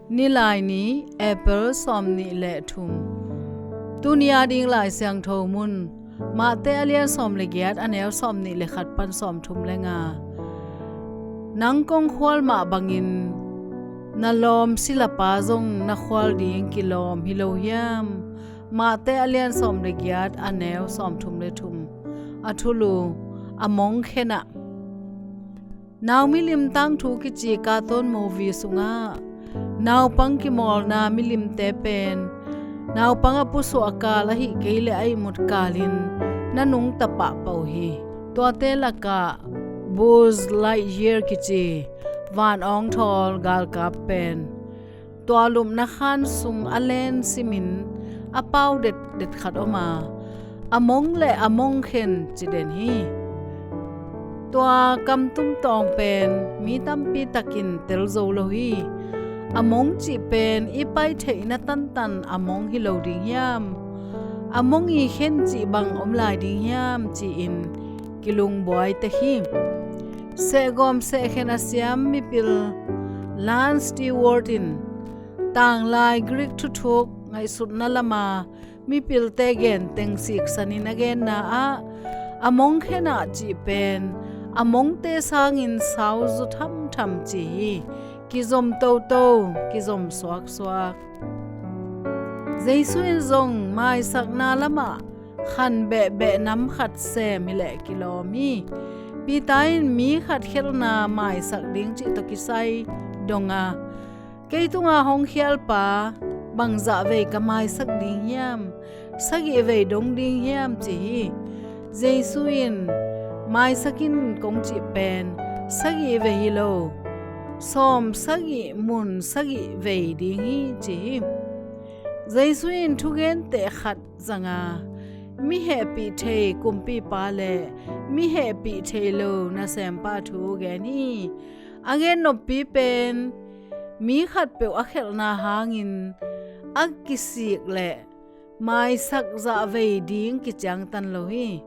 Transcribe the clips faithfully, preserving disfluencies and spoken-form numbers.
Nilaini, April sawmnih le thum. Tuni a ding Lai Siangtho mun, Mate a lian sawm le giat, a neu sawmnih le khat pan sawmthum le nga. Nang kong khual mah bangin na lawm silapa zong na khual ding kilawm hi lo hiam? Mate a lian sawm le giat, a neu sawmthum le thum. A thulu, a mong khenah. Nau milim tangthu kici cartoon movie sungah naupang kimawlna milimte pen naupang a pusuah kal ahih kei leh a ihmut kalin na nungta pahpah uh hi. Tuate lakah Buzz Lightyear kici van awngthawl galkap pen tua lupna khan sung a len simin a pau detdet khat om a, a mong le a mong khen ci den hi. Tua kamtum tawng pen mi tampi takin tel zo lo hi. A mong cih pen i pai theihna tantan a mong hi lo ding hiam? A mong i khen cih bang om lai ding hiam ci-in kilungbuai tek hi. Sehgawm sehkhen a siam mipil Lance Stewart in tanglai Greek thuthuk ngaihsutna lama mipilte gen teng siksanin a genna ah, a mong khenah cih pen a mongte sangin sauzu thamtham ci hi. Kizom toto, kizom suaksuak. Jesu in zong maisakna lamah khan behbeh nam khat sem hileh kilawm hi. Peter in mi khat khelhna maisak ding cih tawh kisai dong a, kei tunga hong khialpa bangzah vei ka maisak ding hiam? Sagih vei dong ding hiam ci hi. Jesu in maisak in kong cih pen sagih vei hi lo, sawm sagih mun sagih vei ding hi ci hi. Jesu in thugenteh khat zanga mi hehpih thei kumpipa le mi hehpih thei lo nasempa thu gen hi. A gen noppi pen mi khatpeuh a khelhna hangin a kisik le maisak zah vei ding kiciangtan lo hi.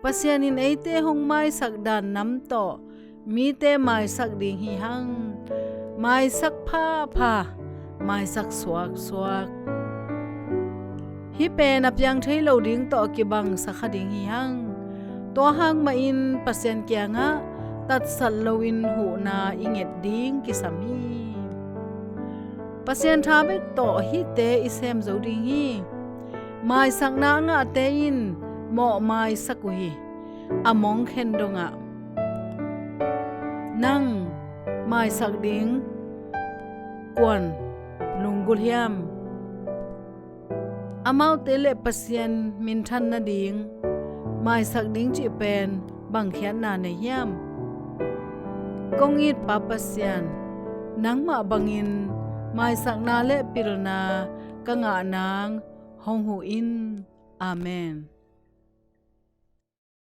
Pasian in eite hong maisak dan nam tawh mite maisak ding hi hang. Maisak phapha, maisak suaksuak. Hih pen a piang thei lo ding tawh kibang sakha ding hi hang. Tua hang mahin Pasian kiangah tatsat loin huhna i nget ding kisam hi. Pasian tha bek tawh hihte i sem zo ding hi. Maisakna a ngahte in mawh maisak uh hi. A mong khen dongah nang maisak ding kuan lunggulh hiam? Amaute le Pasian minthan nading maisak ding cih pen bang khiatna nei hiam? Kong it Pa Pasian, nangmah bangin maisakna le pilna ka ngah nang hong huh in. Amen.